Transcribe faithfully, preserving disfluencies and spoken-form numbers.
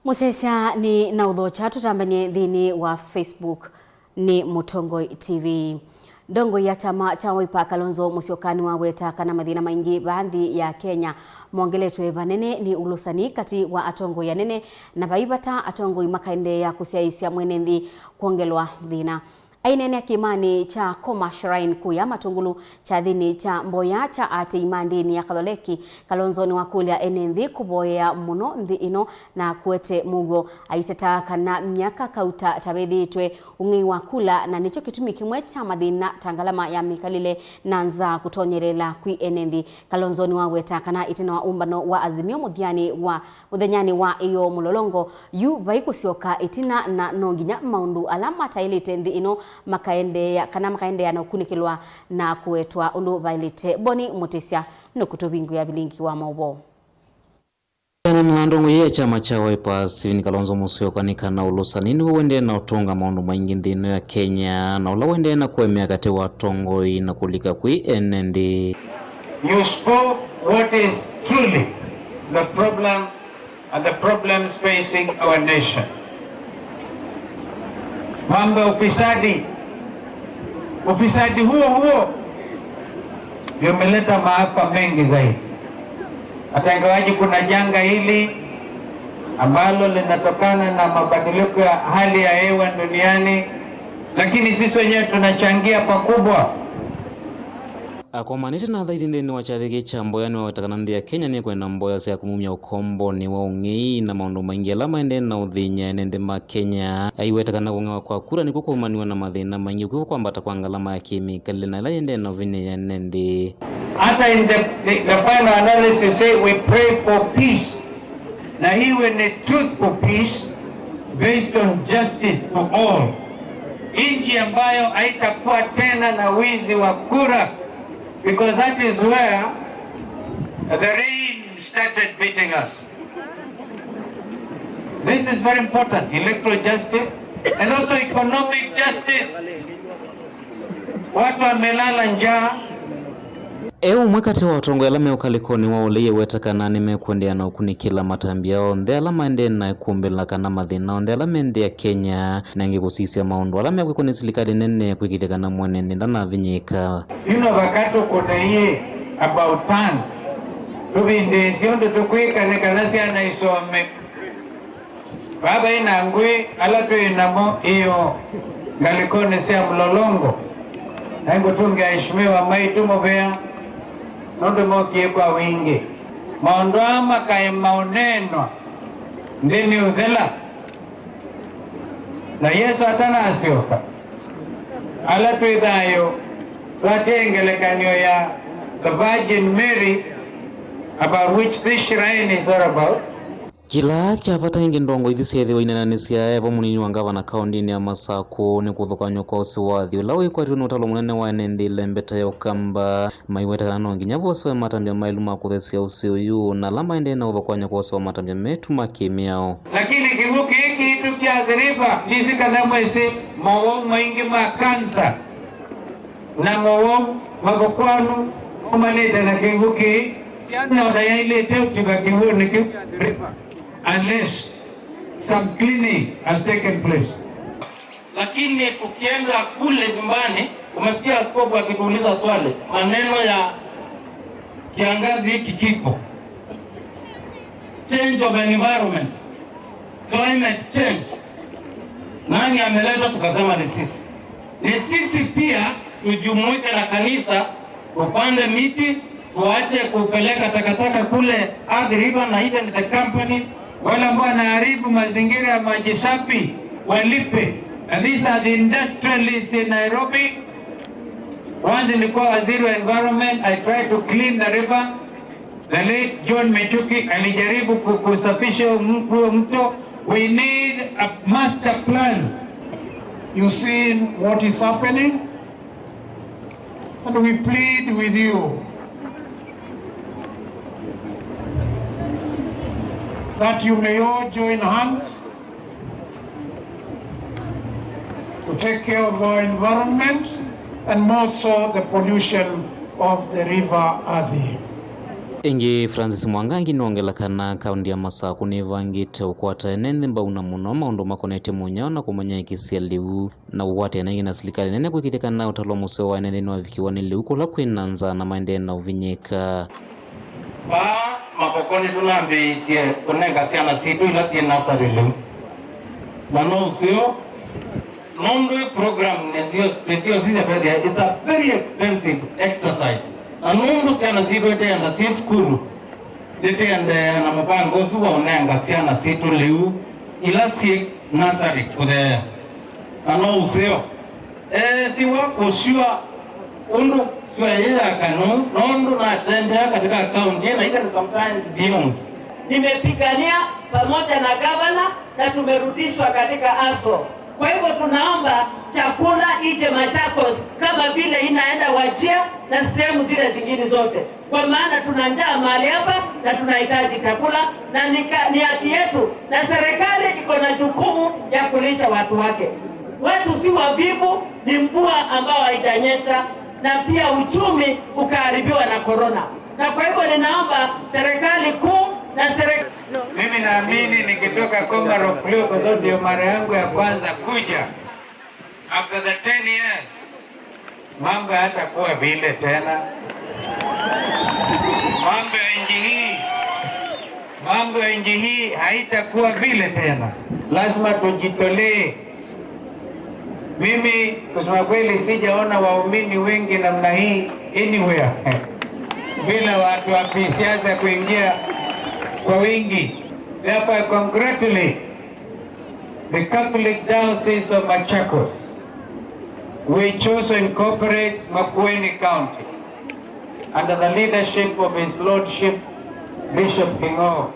Mũsyaĩĩsya nĩ na ũthokya tũtambany'e nthĩnĩ wa Facebook nĩ Mũtongoi T V. Ndongoi ya kyama kya Wiper Kalonzo Musyoka nĩwaweta kana mathĩna maingĩ vaa nthĩ ya Kenya mongeletwe vanene nĩ ũlũsani katĩ wa atongoi anene, na vai vata atongoi makaendeea kũsyaĩĩsya mwene nthĩ kwongelwa thĩna. Aineenea kĩĩmanĩ kya Koma Shrine kũya Matũngũlũ kyathĩnĩ kya mboya kya aatĩĩi ma ndĩni ya Katholeki, Kalonzo nĩwakũlya ene nthĩ kũvoyea mũno nthĩ ĩno na kũete mũuo. Aiteta kana myaka kauta tavethĩĩtwe ũng'ei wa kula, na nĩkyo kĩtumi kĩmwe kya mathĩna ta ngalama ya mĩkalĩle na nzaa kũtonyelela kwĩ ene nthĩ. Kalonzo nĩwaweta kana ĩtina wa ũmbano wa Azimio mũthyanĩ wa mũthenyanĩ wa ĩyoo mũlolongo, yu vai kũsyoka ĩtina, na no nginya maũndũ ala mataĩlĩte nthĩ ĩno makaendeea, kana makaendeea na ũkunĩkĩlwa na kũetwa ũndũ vaĩlĩte. Boni Mũtĩsya nũkũtũvingũĩa vilingi wa maũvoo. Ĩana na ndongoi ya kyama kya Wiper, Stephen Kalonzo Musyoka, nĩ kana ũlũsani nĩw'o ũendee na ũtonga maũndũ maingĩ nthĩ ĩno ya Kenya, na ũla ũendee na kũemea katĩ wa atongoi na kũlika kwĩ ene nthĩ. You spoke what is truly the problem and the problems facing our nation. Mambo ya ufisadi. Ufisadi huo huo ndio umeleta maafa mengi zaidi. Hata ingawaji kuna janga hili ambalo linatokana na mabadiliko ya hali ya hewa duniani, lakini sisi wenyewe tunachangia pakubwa. Akomanĩte na athaithi nthĩnĩ wa kyathĩ kĩĩ kya mboya nĩwaweta kana nthĩ ya Kenya nĩkwenda mboya sya kũmumya ũkombonĩ wa ũng'ei na maũndũ maingĩ ala maendee na ũthĩny'a ene nthĩ ma Kenya. Aiweta kana kũng'ewa kwa kura nĩkw'o kwaumaniw'a na mathĩna maingĩ, ũkw'o kwambata kwa ngalama ya kĩmĩkalĩle na ĩla yendee na ũvinyĩĩa ene nthĩ. Hata in the, the, the final analysis say we pray for peace. Na iwe ni truthful peace based on justice to all. Nchi ambayo haitakuwa tena na wizi wa kura, because that is where the rain started beating us. This is very important, electoral justice and also economic justice. Watu wamelala njaa. E ũmwe katĩ wa atongoi ala me ũkalĩkonĩ wa ũlei eweta kana nĩmekũendeea na ũkunĩkĩla matambya onthe ala maendee na kũmbĩla kana mathĩna onthe ala me nthĩ ya Kenya, na ĩngĩ kũsisya maũndũ ala mekwĩkwa nĩ silikalĩ nene kwĩkĩĩthya kana mwene nthĩ ndanavinyĩĩka. Ino vakatũ kũnaiĩ about turn. Tũvindĩĩsye ũndũ tũkwĩka nĩ kana syana isome. Vaa vai na ngũĩ ala twĩ namo ĩoo ngalĩkonĩ sya mũlolongo, na ngũtũngĩa aheshimiwa maitũ mũvea nũndũ mokie kwa wingĩ. Maũndũ aa makaema ũneenwa nthĩ nĩũthela, na Yesũ atanasyoka, ala twĩ thayũ twatie ngelekany'o ya the Virgin Mary, about which this shrine is all about. Kĩla kya vata ĩngĩ ndongoi ithi syeethĩwa ineenanĩsya e vo mũnini wa ngavana kaũndĩnĩ ya Masakũ nĩ kũthũkanw'a kwa ũsĩ wa athi ũla wĩkwatiwe nĩ ũtalo mũnene wa ene nthĩ ĩlembeta ya Ũkamba. Maiweta kana no nginya vose matambya maĩlu ma kũthesya ũsĩ ũyũ, na ala maendee na ũthũkanw'a kwa ũsĩ wa matambya metu ma kĩmĩao. Lakini kĩw'ũ kĩĩ kitũ kya Athi River, ndisi kana mwĩsĩ mowau maingĩ ma kansa na mowau mathũkwanu maumanĩte na kĩw'ũ kĩĩ. Syana ona yailĩte ũtika kĩw'ũnĩ kĩu kya Athi River unless some cleaning has taken place. Lakini tukienda kule nyumbani, umesikia askofu akituuliza swali, maneno ya kiangazi hiki kiko, change of environment, climate change. Nani ameleta? Tukasema ni sisi. Ni sisi pia tujumuike na kanisa, tupande miti, tuache kupeleka takataka kule Athi River na even the companies. Wale ambao wanaharibu mazingira ya maji safi walipe. And these are the industrialists in Nairobi. Once nilikuwa waziri wa environment, I tried to clean the river. The late John Michuki alijaribu ku-, kusafisha huo m-, huo mto. We need a master plan. You see what is happening, and we plead with you that you may all join hands to take care of our environment and more so the pollution of the river Athi. Ĩngĩ, Francis Mwangangi nĩwongela kana kaũntĩ ya Masakũ nĩvangĩte ũkwata ene nthĩ mbau na mũno maũndũ makonetye mũnyao na kũmanyaĩĩkĩsya lĩu, na ũkwatĩana ĩngĩ na silikalĩ nene kwĩkĩĩthya kana ũtalo mũseo wa ene nthĩ nĩwavikiwa nĩ lĩu kũla kwĩ na nzaa na maendee na ũvinyĩĩka. Vaa Mavoko nĩtũnambĩĩisye kũnenga syana sitũ ila syĩ nasarĩ lĩu, na no ũseo nũndũ ĩ program nĩsyo nĩsyo sisya kwĩthĩa it's a very expensive exercise, na nũndũ syana sitũ iteenda syĩ sukulu, nĩtĩendee na mũvango ũsu wa ũnenga syana sitũ lĩu ila syĩ nasarĩ kũtheea, na no ũseo ethĩwa kũsywa ũndũ syũa yĩ ya kanũ, nũndũ natembea katika kaunti na even sometimes beyond. Nimepigania pamoja na gavana na tumerudishwa katika aso. Kwa hivyo tunaomba chakula ije Machakos kama vile inaenda Wajir na sehemu zile zingine zote, kwa maana tuna njaa mahali hapa na tunahitaji chakula, na ni ka- ni haki yetu, na serikali iko na jukumu ya kulisha watu wake. Watu si wavivu, ni mvua ambayo haijanyesha, na pia uchumi ukaharibiwa na korona. Na kwa hivyo ninaomba serikali kuu na serikali Mimi naamini nikitoka Komarock leo, kwa sababu ndio mara yangu ya kwanza kuja after the ten years, mambo hayatakuwa vile tena. Mambo ya nchi hii, mambo ya nchi hii haitakuwa vile tena. Lazima tujitolee. Mimi kusema kweli sijaona waumini wengi namna hii anywhere bila watu wa kisiasa kuingia kwa wingi. Therefore, I congratulate the Catholic Diocese of Machakos, which also incorporates Makueni County, under the leadership of His Lordship Bishop King'oo.